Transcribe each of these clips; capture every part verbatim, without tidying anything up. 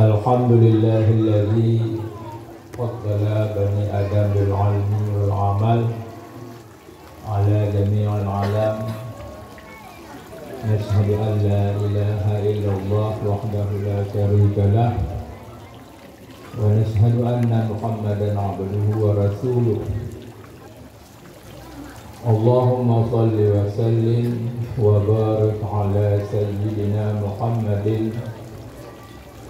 Alhamdulillahilladzi faddala bani Adam bil ilmi wal amal ala jami'il alam. Nashhadu an la ilaha illallah wahdahu la syarika lah. Wa nashhadu anna Muhammadan abduhu wa rasuluh. Allahumma shalli wa sallim wa barik ala sayyidina Muhammadin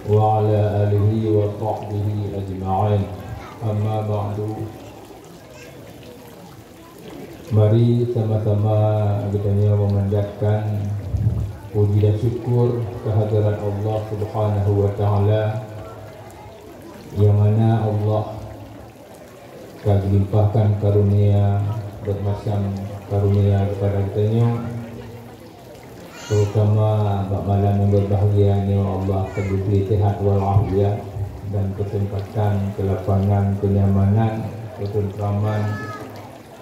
wa ala alihi wa sahbihi ajma'in. Amma ba'du. Mari sama-sama geutanyoe memanjatkan puji dan syukur kehadirat Allah Subhanahu wa Ta'ala, yang mana Allah ka geulimpahkan karunia, bermacam karunia kepada geutanyoe, terutama bak malam nyang berbahagia nyoe Allah ka geubri sehat wal afiat dan kesempatan, kelapangan, kenyamanan, ketentraman,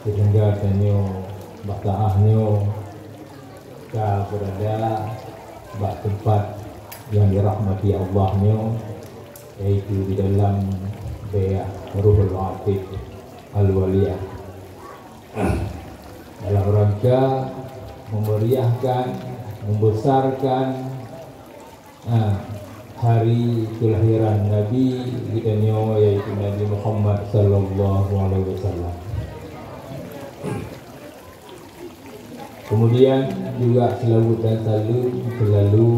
sehingga tanyoe bak saat nyoe ka berada bak tempat yang dirahmati Allah nyoe, yaitu di dalam Dayah Ruhul Atik Al-Waliyah. Dalam rangka memeriahkan, membesarkan, ha, hari kelahiran Nabi geutanyoe, yaitu Nabi Muhammad sallallahu alaihi wasallam. Kemudian juga selawat dan salam selalu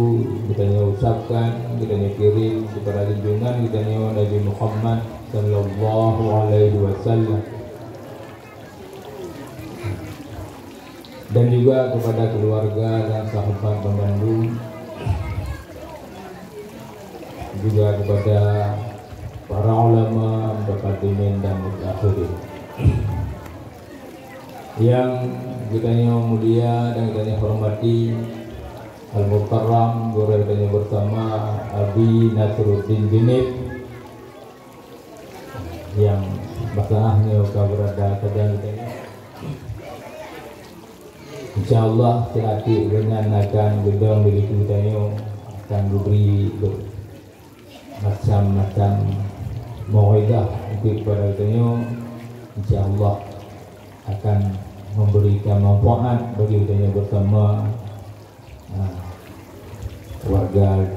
geutanyoe ucapkan, geutanyoe kirim kepada junjungan geutanyoe Nabi Muhammad sallallahu alaihi wasallam. Dan juga kepada keluarga dan sahabat bandum, juga kepada para ulama, mutaqaddimin dan mutaakhirin. Yang geutanyoe mulia dan geutanyoe hormati, Al-Mukarram, gurèe geutanyoe bersama, Abi Nasruddin Jeunieb, yang bak saat nyoe ka berada sajan geutanyoe. Insya Allah, siat gobnyan akan geudong di likôt tanyoe, akan geubri macam-macam mau'izah untuk kepada geutanyoe. Insya Allah, akan memberikan manfaat bagi geutanyoe bersama, ha, warga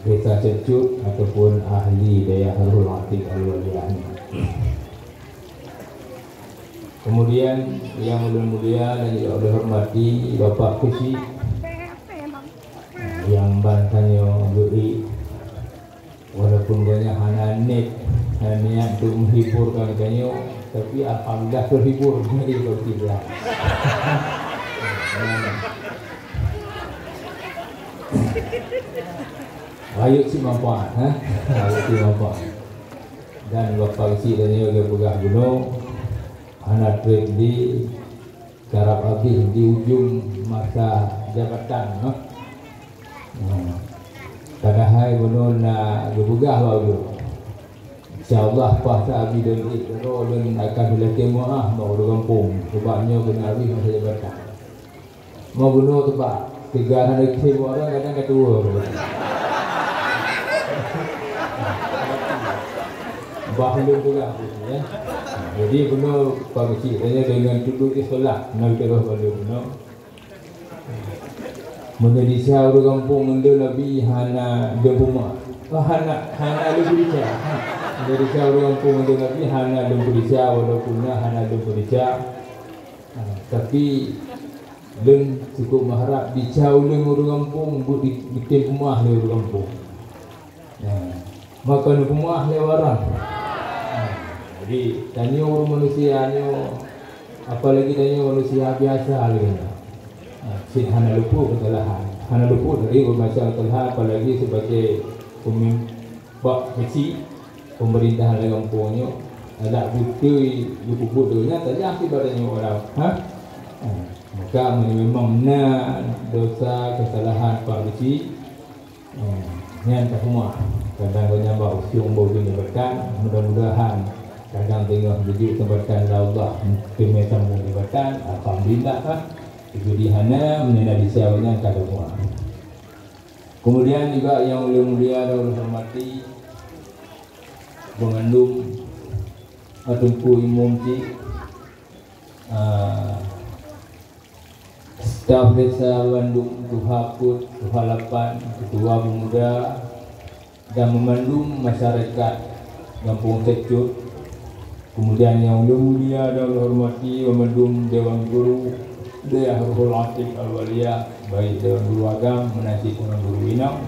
Desa Ceucut ataupun ahli Dayah Ruhul Atik Al-Waliyah nyoe. Kemudian, yang ulôn mulia dan juga ulôn hormati Bapak Keuchik, ha, nyang ban tanyoe geubri. Walaupun gobnyan hana niet, hana niat untuk menghiburkan geutanyoe, tapi alhamdulillah terhibur. Jadi, berarti dia. Rayeuk cit manfaat, ha? Rayeuk cit manfaat. Dan Bapak Keuchik tanyoe geupeugah bunoe, hana treb di karab habéh di ujong masa jabatan, ha? Nah, padahai bunoe na geupeugah bak ulôn, insya Allah, pas habéh lôn ék keudroe, lôn akan lakée meu'ah bak ureuëng gampông, sabab nyoe keuneuk habéh masa jabatan. Meu bunoe teubak, teuga hana geutem ureuëng kadang ka tuwoe. Bah lôn peugah, ya. Jadi, bunoe Pak Keuchik, tanyoe deungon tulus ikhlas, na geupeugah bak lôn bunoe. Meunyoe desya ureuëng gampông ngon lôn Abi hana lôn peumeu'ah. Oh, hana, hana lôn peudesya. Meunyoe desya ureuëng gampông ngon lôn Abi hana lôn peudesya, walaupun na hana lôn peudesya. Ha, tapi lôn cukup meuharab desya ulôn ureuëng gampông beu di-, geutem peumeu'ah lé ureuëng gampông. Nah, maka neupeumeu'ah lé ureuëng. Nah, jadi, tanyoe ureuëng manusia nyoe, apalagi tanyoe manusia biasa lagée nyan. Nah, cit hana luput keusalahan. Hana luput dari bermacam keusalahan, apalagi sebagai pemimpin Pak Keuchik, pemerintah lam gampông nyoe, adak beutôi geupeubuet donya tajak sibagoe nyoe ureuëng. Ha? Ha. Maka meunyoe memang na dosa keusalahan Pak Keuchik, ha, nyan tapeumeu'ah. Kadang gobnyan bak usông bak ujong jabatan, mudah-mudahan kadang teungoh geujok keuseumpatan lé Allah teumé sambông jabatan, alhamdulillah kan. Jadi hana meunyoe na desya nyan ka tapeumeu'ah. Kemudian juga yang ulôn mulia dan ulôn hormati, Banmandum, Teungku Imum cit, ah, staf desa bandum, tuha peuet, tuha lapan, ketua pemuda, dan banmandum masyarakat Gampông Secut. Kemudian nyang ulôn mulia dan ulôn hormati banmandum Dewan Guru Dayah Ruhul Atik Al-Waliyah, baik Dewan Guru Agam meunan cit Dewan Guru Inong.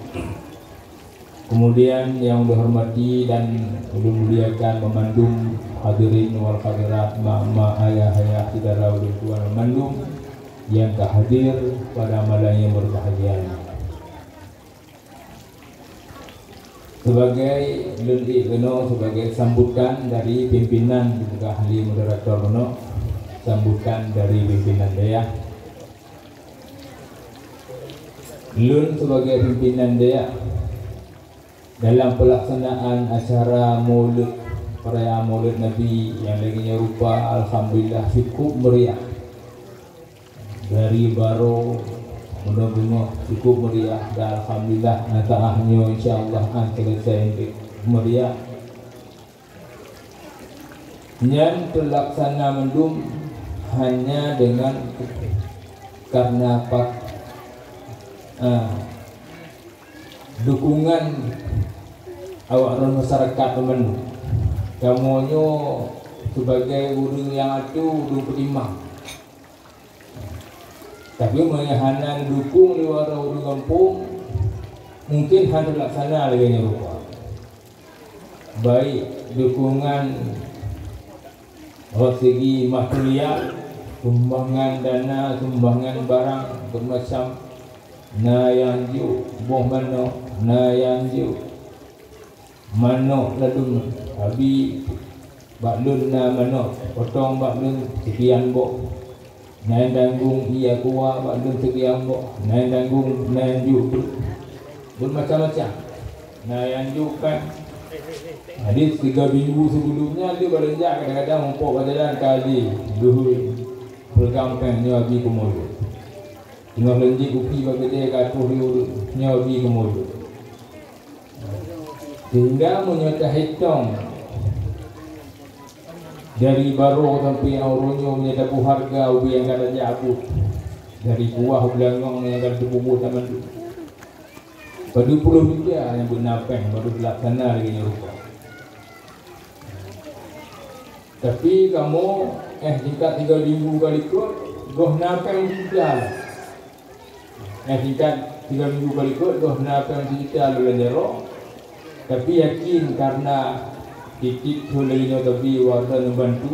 Kemudian nyang ulôn hormati dan ulôn muliakan banmandum hadirin wal hadirat, mak-mak, ayah-ayah, syedara ulôn tuan banmandum nyang ka hadir pada malam nyang berbahagia nyoe. Sebagai lôn ék keunoe sebagai sambutan dari pimpinan, dipeugah lé moderator keunoe, sambutan dari pimpinan dayah. Lôn sebagai pimpinan dayah, dalam pelaksanaan acara Maulud, perayaan Maulud Nabi nyang lagèe nyoe rupa, alhamdulillah cukup meriah. Dari barô meunoe beungoh cukup meriah, dan alhamdulillah, na taah nyoe insya Allah akan selesai meriah. Nyan teulaksana mandum hanya dengan karena pak-, ah, dukungan awak droe masyarakat mandum. Kamoe nyoe sebagai ureueng nyang atu, ureueng peutimang. Tapi meunyoe hana neudukong lé ureueng gampông, mungken hana teulaksana lagèe nyoe rupa. Baik dukungan dari segi material, sumbangan dana, sumbangan barang, bermacam, na nyang jok boh manok, na nyang jok manok ladôm, abi bak lôn na manok potong bak lôn sekian boh, na nyang tanggong ie aqua bak lôn sekian boh, na nyang tanggong, na nyang jok ber-, bermacam-macam, na nyang jok kan. Jadi tiga minggu sebelum nyan lé balanja kadang-kadang muphom bak jalan kali luhôi peuregang péng nyoe abi keumoe. Teungoh lôn jép kupi bak keudè ka troh yue nyoe abi keumoe. Sehingga meunyoe tahitong dari barô sampoe nyang uroe nyoe, meunyoe taboh hareuga ubé nyang ka tajak buet, dari kuah beulangong nyang ka teupeubeuet taman, padub ploh juta nyang beuna péng baru teulaksana lagèe nyoe rupa. Tapi kamoe, eh, tingkat tiga minggu ka likot, goh na péng juta. Eh, tingkat tiga minggu ka likot, goh na péng juta lôn jaroe. Tapi yakin karena tieb-tieb thôn lagèe nyoe tabi warga neubantu,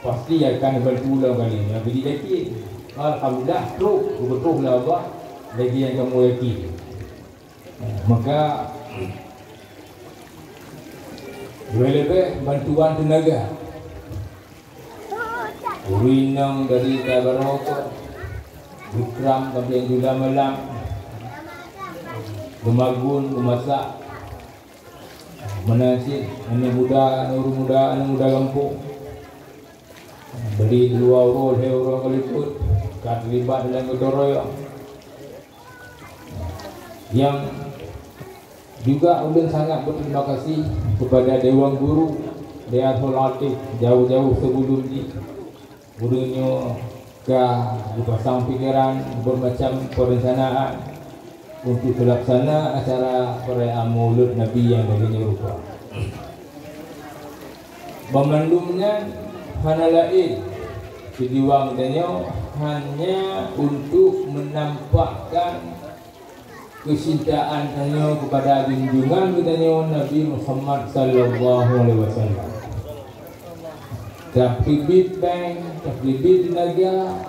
pasti akan neubantu lom kali nyoe. Jadi yakin. Alhamdulillah, trok, beutôi lah Allah, lagèe nyang kamoe yakin. Maka, leubeh-leubeh bantuan teunaga. Ureueng inong dari Tabarok, Bukram, sampoe jula malam, geumagun, geumasak, meunan cit aneuk muda, aneuk ureueng muda, aneuk muda gampông. Dari dua uroe, lhèe uroe ka likot, ka teulibat dalam gotong royong. Nyang juga ulôn sangat berterima kasih kepada Dewan Guru Dayah Ruhul Atik jauh-jauh sebelum jih. Ureueng nyoe ka geupasang pikeran, bermacam perencanaan untuk teulaksana acara perayaan Maulud Nabi nyang lagèe nyoe rupa. Banmandum nyan hana laén tujuan geutanyoe hanya untuk menampakkan keucintaan tanyoe keupada junjungan geutanyoe Nabi Muhammad sallallahu alaihi wasallam. Tapeubiet péng, tapeubiet teunaga,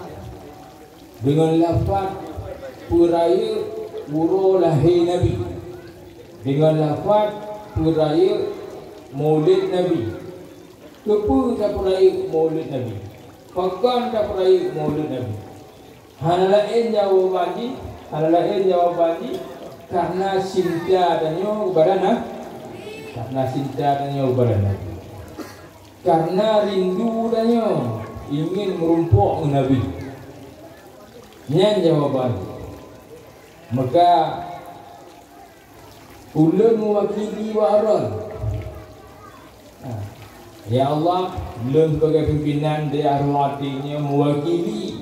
deungon lafaz peurayeuk uroe lahé Nabi, deungon lafaz peurayeuk Maulid Nabi. Keupeue tapeurayeuk Maulid Nabi? Pakon tapeurayeuk Maulid Nabi? Hana laén jawaban jih, hana laén jawaban jih, karena cinta tanyoe keupada Na-, karena cinta tanyoe keupada Nabi. Karena rindu tanyoe ingin meurumpok ngon Nabi. Nyan jawaban. Maka ulôn meuwakili wak droe. Ya Allah, lôn sibagai pimpinan dayah Ruhul Atik nyoe meuwakili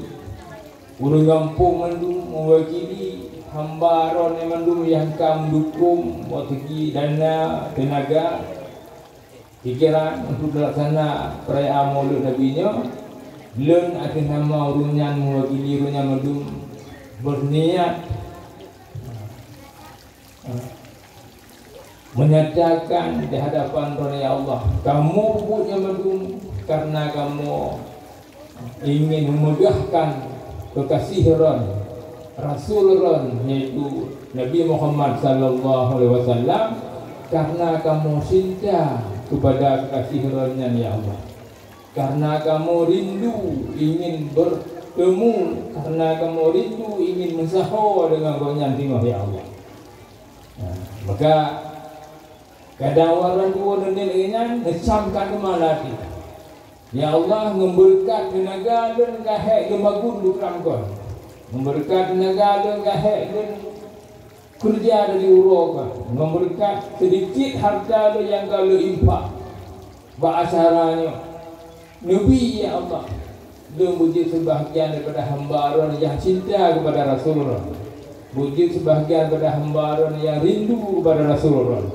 ureuëng gampông mandum, meuwakili hamba Droeneuh mandum nyang ka meudukong, bak segi dana, teunaga, pikeran untuk meulaksana peurayaan Maulud Nabi nyoe. Lôn ateueh nama ureuëng nyan, meuwakili ureuëng nyan mandum, beuniat menyatakan di hadapan Droeneuh, ya Allah, kamoe buet nyan mandum karena kamoe ingin meumegahkan keukaséh Droeneuh, Rasul Droeneuh, yaitu Nabi Muhammad sallallahu alaihi wasallam, karena kamoe cinta kepada keukaséh Droeneuh nyan, ya Allah. Karena kamoe rindu ingin bertemu, karena kamoe rindu ingin meusaho deungon Gobnyan singoh, ya Allah. Nah, maka kadang ureuëng tuha neuneuk lagée nyan, neucamkan teuma lam até. Ya Allah, ngon beureukat teunaga lôn ka hék lôn bangun bukram kon. Ngon beureukat teunaga lôn ka hék lôn keureuja dari uroe ka, ngon beureukat seudikit hareuta lôn nyang ka lôn infak bak acara nyoe. Neubi, ya Allah, lôn beujeuet seubahgian daripada hamba Droeneuh nyang cinta keupada Rasul Droeneuh, beujeuet seubahgian daripada hamba Droeneuh nyang rindu keupada Rasul Droeneuh,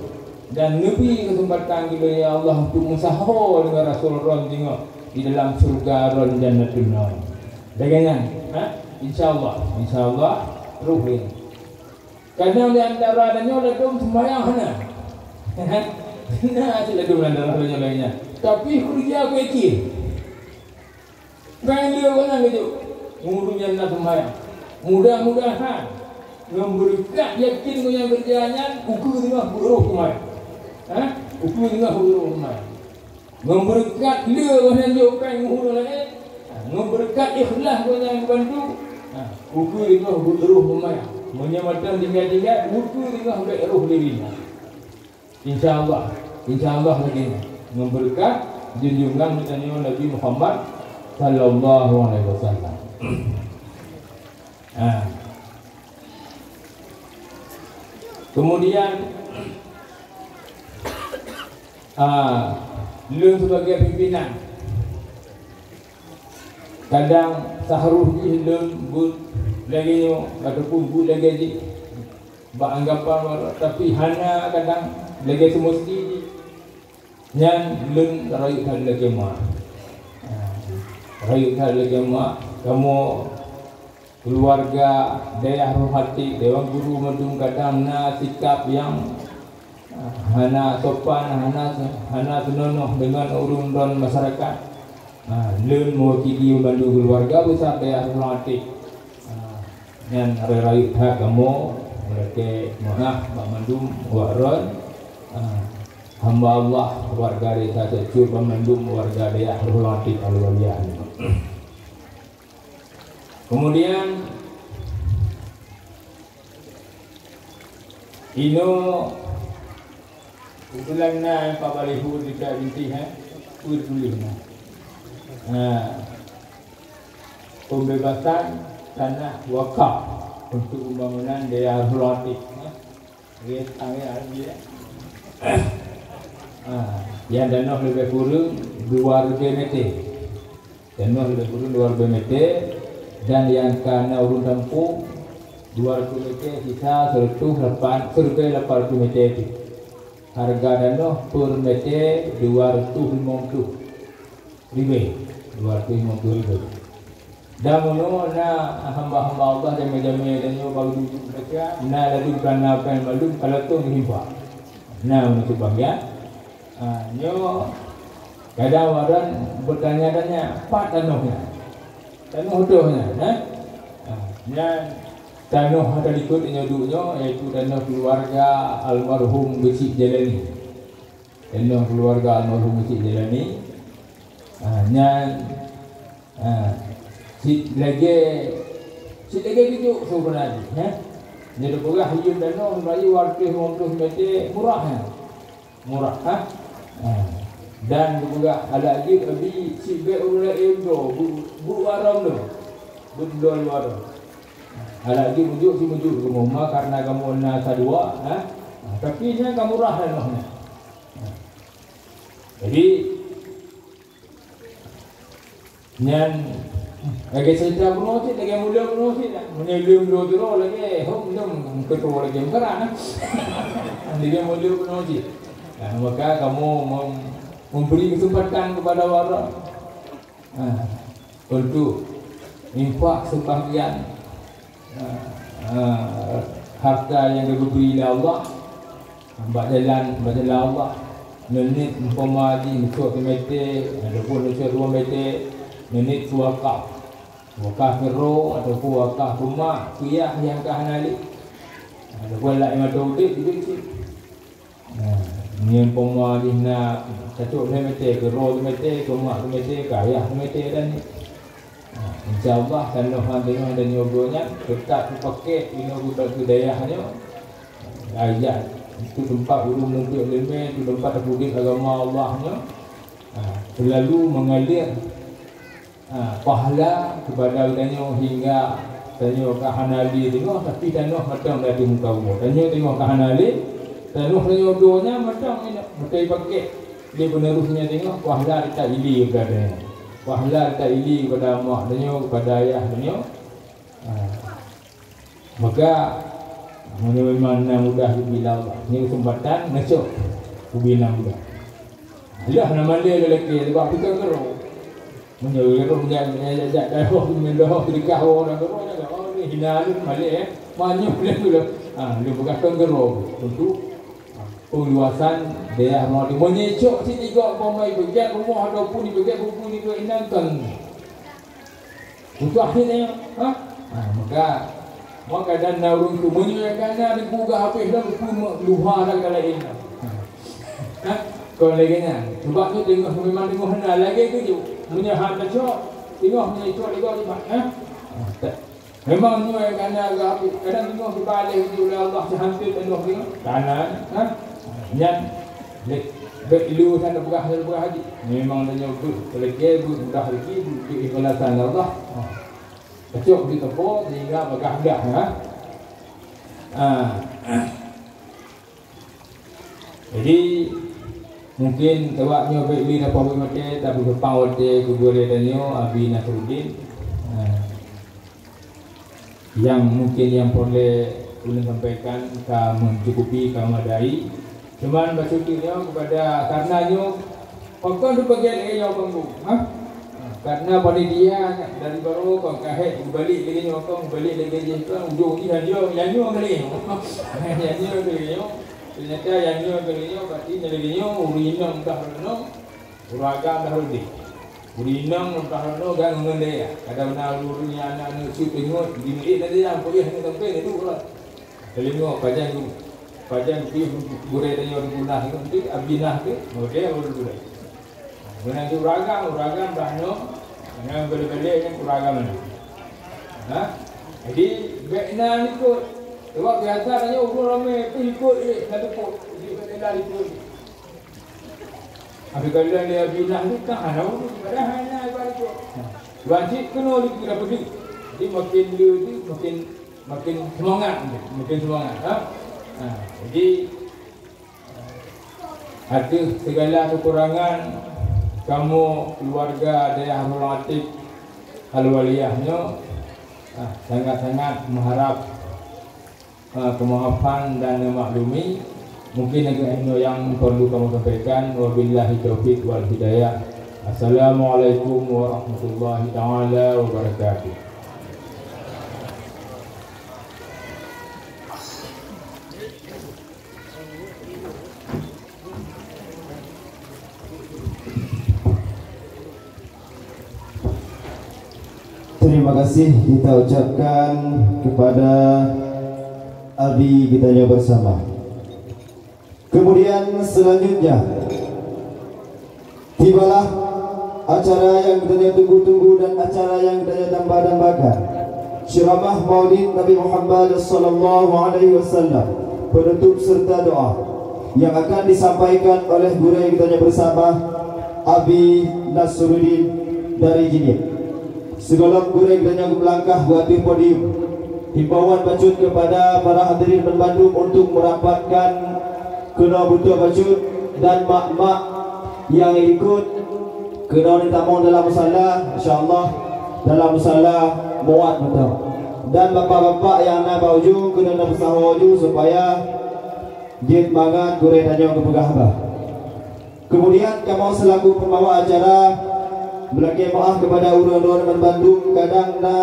dan neubi keuseumpatan keu lôn, ya Allah, untuk meusaho deungon Rasul Droeneuh singoh di dalam syeuruga Droeneuh Jannatun Naim. Lagée nyan, ha? Insya Allah, insya Allah, roh lé. Kadang di antara tanyoe ladôm seumbahyang hana. Hana cit ladôm di antara tanyoe laén nyan. Tapi keureuja beuikhtiar. Péng lé ureuëng nyan geujok. Ureuëng nyan na seumbahyang. Mudah-mudahan ngon beureukat yakin ngon nyang keureuja nyan, ukeue teungoh beuroh keumae. Ha? Ukeue teungoh beuroh keumae. Ngon beureukat lé gobnyan jok péng meuhuru laén, ngon beureukat ikhlas gobnyan geubantu, ha, ukeue teungoh beutroh peumayang. Meunyoe mantong tinggai-tinggai, ukeue teungoh bék roh lé ringan. Insya Allah, insya Allah lagée nyan. Ngon beureukat junjungan geutanyoe Nabi Muhammad sallallahu alaihi wasallam. Ha. Kemudian, ah, lôn sibagai pimpinan, kadang seuharôh jih lôn buet lagée nyoe ataupun buet lagée jih bak anggapan, tapi hana kadang lagée seumusti jih. Nyan lôn rayeuk that lagée nyoe. Ah, rayeuk that lagée nyoe, kamoe keuluwarga dayah Ruhul Atik, dewan guru mandum kadang na sikap nyang, ah, hana sopan, hana, hana seunonoh deungon ureuëng dan masyarakat. Ah, lôn meuwakili bandum keuluwarga besar dayah Ruhul Atik. Ah, nyan rayeuk-rayeuk that kamoe meulakée meu'ah bak mandum awak droen, ah, hamba Allah, warga desa Cot Cut, bak mandum warga dayah Ruhul Atik Al-Waliyah. Kemudian, inoe keubeutulan na Pak Balihu di Kak Binti, eh, peue tuléh na. Nah, pembebasan tanah wakaf untuk pembangunan dayah Ruhul Atik, eh. Oke, tangan ya, ya. Ah, nyang tanoh leubeh kureueng dua ribèe meter. Tanoh leubeh kureueng dua ribèe meter, dan nyang ka na ureueng tampông dua ratus meter, sisa seratus lapan, siribèe lapan ratus meter tu. Harga tanoh per meter dua ratus lima puluh ribèe, dua ratus lima puluh ribèe. Dan meunyoe na hamba-hamba Allah jamé-jamé tanyoe baru duek mereka, na ladum kana péng mandum, kalau tu meuhimpah. Na meunyoe tu bahagian. Ha, nyoe kadang ureueng bertanya-tanya, pat tanoh nyan? Tanoh toh nyan, eh? Ha, nyan tanoh hana likot nyoe duek nyoe, yaitu tanoh keluarga almarhum Geuchik Jalani. Tanoh keluarga almarhum Geuchik Jalani. Ha, nyan, ha, cit lagée, cit lagée geujok su keunan jih, eh? Nyoe teupeugah hiyeuen tanoh, bayeue dua ratus lima puluh meter, murah nyan. Murah, ha? Ha. Dan geupeugah, "Adak jeuet abi cit bék ureueng laén droe, bu-, bu warong droe. Beudôh luwa droe. Adak jeuet meujok si meujok kamoe, ma karena kamoe na sa dua, ha? Ha, tapi nyan ka murah tanoh nyan." Ha. Jadi, Nyan lagèe cerita bunoe cit, lagèe mulia bunoe cit lah. Meunyoe lheueh mulia bunoe lagèe, hom lom keudroe lagèe meukarat nah. Lagèe mulia bunoe cit. Nah, maka kamoe mem-, memberi kesempatan kepada orang, ha, untuk infak sebahagian, ha, ha, harta yang diberi oleh Allah. Bak jalan, bak jalan Allah, neuniet umpama jih neucok simeter, ataupun neucok dua meter, neuniet keu wakaf. Wakaf keu droe, ataupun wakaf keu mak, keu yah nyang ka hana lé. Ataupun lagèe masa udép, udép cit. Nah, nyoe umpama jih na tacok simeter, keu droe simeter, keu mak simeter, keu ayah simeter dan Ha, insya Allah, tanoh nyang teungoh tanyoe bri nyan teutap teupaké inoe keu, keu dayah nyoe. Ayah, itu teumpat ureueng mubuet leumèe, itu teumpat teupeudeuh agama Allah nyoe. Ha, seulalu mengalir, ha, pahala kepada tanyoe hingga tanyoe ka hana lé teungoh, tapi tanoh mantong di ateueh muka bumoe. Tanyoe teungoh ka hana lé, tanoh tanyoe bri nyan mantong inoe, mantong ipaké. Di penerusnya teungoh, pahala teutap ilé kepada tanyoe. Pahala teutap ilé kepada mak tanyoe, kepada ayah tanyoe. Ha. Maka, meunyoe memang na mudah ubé lé Allah, nyoe keuseumpatan neucok ubé na mudah. Alah na malèe lé lakèe, sabab pih kon keudroe. Meunyoe keudroe jak, jak, jak, jak, oh, meunyoe sedekah, oh, na keudroe, oh, ni hina lôn malèe, eh. Meunyoe lé lôn, ha, lôn peugah kon keudroe. Untuk Peuluasan dayah Melayu. Meunyoe cok sitigok umpama ipeugèt rumoh ataupun ipeugèt buku nibak inan kan. Butuh akhé nyoe, ha? Ha, maka, maka dan na ureueng tu, meunyoe nyang kana buku geuhabéh lom, buku luha dan ka laén. Ha? Kon lagèe nyan. Sebab tu teungoh, memang teungoh na lagèe tu ju. Meunyoe han tacok, teungoh meunyoe cok lé gob, ha? Ha, tak. Memang nyoe nyang kana geuhabéh, kadang teungoh geubaleh lé Allah seuhanteuet tanoh teungoh. Kana, ha? Nyan, lé, bèk lé sana peugah, sana peugah lagi. Memang tanyoe beuet, peuleuké beuet, mudah rezeki beuet, beuet ikhlasan lé Allah. Ha. Pacok di teumpat, sehingga bagah mudah, ha? Ha. Jadi, mungkin awak nyoe bèk lé na pabeuet watèe, tapi seupang watèe keu gurèe tanyoe, Abi Nasruddin. Nah, nyang mungkin nyang peureulèe ulôn sampaikan ka mencukupi, ka memadai. Cuman bacut nyoe kepada, karena nyoe Pakon teupeugèt lagèe nyoe kong, ha? Karena panitia dari baroe kong ka hèk geubalek lagèe nyoe kong, geubalek lagèe jih kong, ujong jih nyan nyoe, nyan nyoe keuh lagèe nyoe. Nyan nyoe keuh lagèe nyoe. Ternyata nyan nyoe keuh lagèe nyoe, berarti nyan lagèe nyoe, ureueng inong dah reunoe, ureueng agam dah reudeh. Ureueng inong dah reunoe gan ngon dayah. Kadang na ureueng nyang aneuk-aneuk cut ingat, di miet na dayah, payah nyoe sampai na duek lah. Teulingok pajan, pajan pih gurèe tanyoe guna ngon Abinah tu, model baru gurèe. Meunan cit ureueng agam, ureueng agam dah nyoe, nyang bèlèe-bèlèe nyan ureueng agam nyan. Ha? Jadi, bèk na likot. Sebab biasa tanyoe ureueng ramè pih likot, eh, na likot. Jadi, bèk na likot. Tapi kalau dia bina ni kan hana urus, padahal hana ibarat tu. Wajib kena dikira peduli. Jadi makin dia tu makin, makin semangat, makin semangat, ha? Ha, jadi ada segala kekurangan kamu keluarga dayah Abdul Latif Al-Waliyah nyoe, ha, sangat-sangat mengharap eh, kemaafan dan memaklumi. Mungkin hanya itu yang perlu kami sampaikan. Wabillahi taufiq wal hidayah. Assalamualaikum warahmatullahi taala wabarakatuh. Terima kasih kita ucapkan kepada Abi kita yang bersama. Kemudian selanjutnya, tibalah acara yang kita tunggu-tunggu dan acara yang kita tambah-tambahkan. Ceramah Maulid Nabi Muhammad sallallahu alaihi wasallam, penutup serta doa yang akan disampaikan oleh gurèe geutanyoe bersama, Abi Nasruddin dari Jeunieb. Sigohlom gurèe geutanyoe geumeulangkah bak ateueh podium, himbauan bacut kepada para hadirin banmandum untuk merapatkan keunoe beutoe bacut dan mak-mak nyang ikut Keunoe neutamong dalam musala, insya Allah dalam musala muat beutôi. Dan bapak-bapak nyang na bak ujong keunoe neupeusaho ju supaya jeuet mangat gurée tanyoe geupeugah haba. Kemudian kamoe selaku pembawa acara meulakée meu'ah kepada ureuëng-ureuëng banmandum kadang na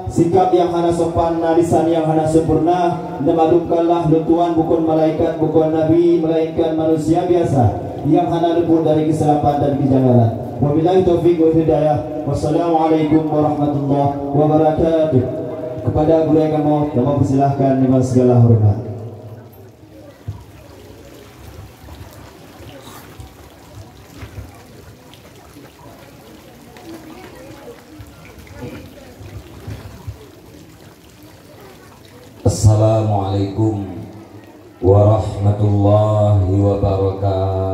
sikap nyang hana sopan, na lisan nyang hana sempurna, neumaklumkanlah lôn tuan bukon malaikat, bukon nabi, melainkan manusia biasa nyang hana leuput dari keusalapan dan keujangalan. Wabillahi taufiq wal hidayah. Wassalamualaikum warahmatullahi wabarakatuh. Kepada gurée kamoe, kamoe persilahkan dengan segala hormat. Assalamualaikum warahmatullahi wabarakatuh.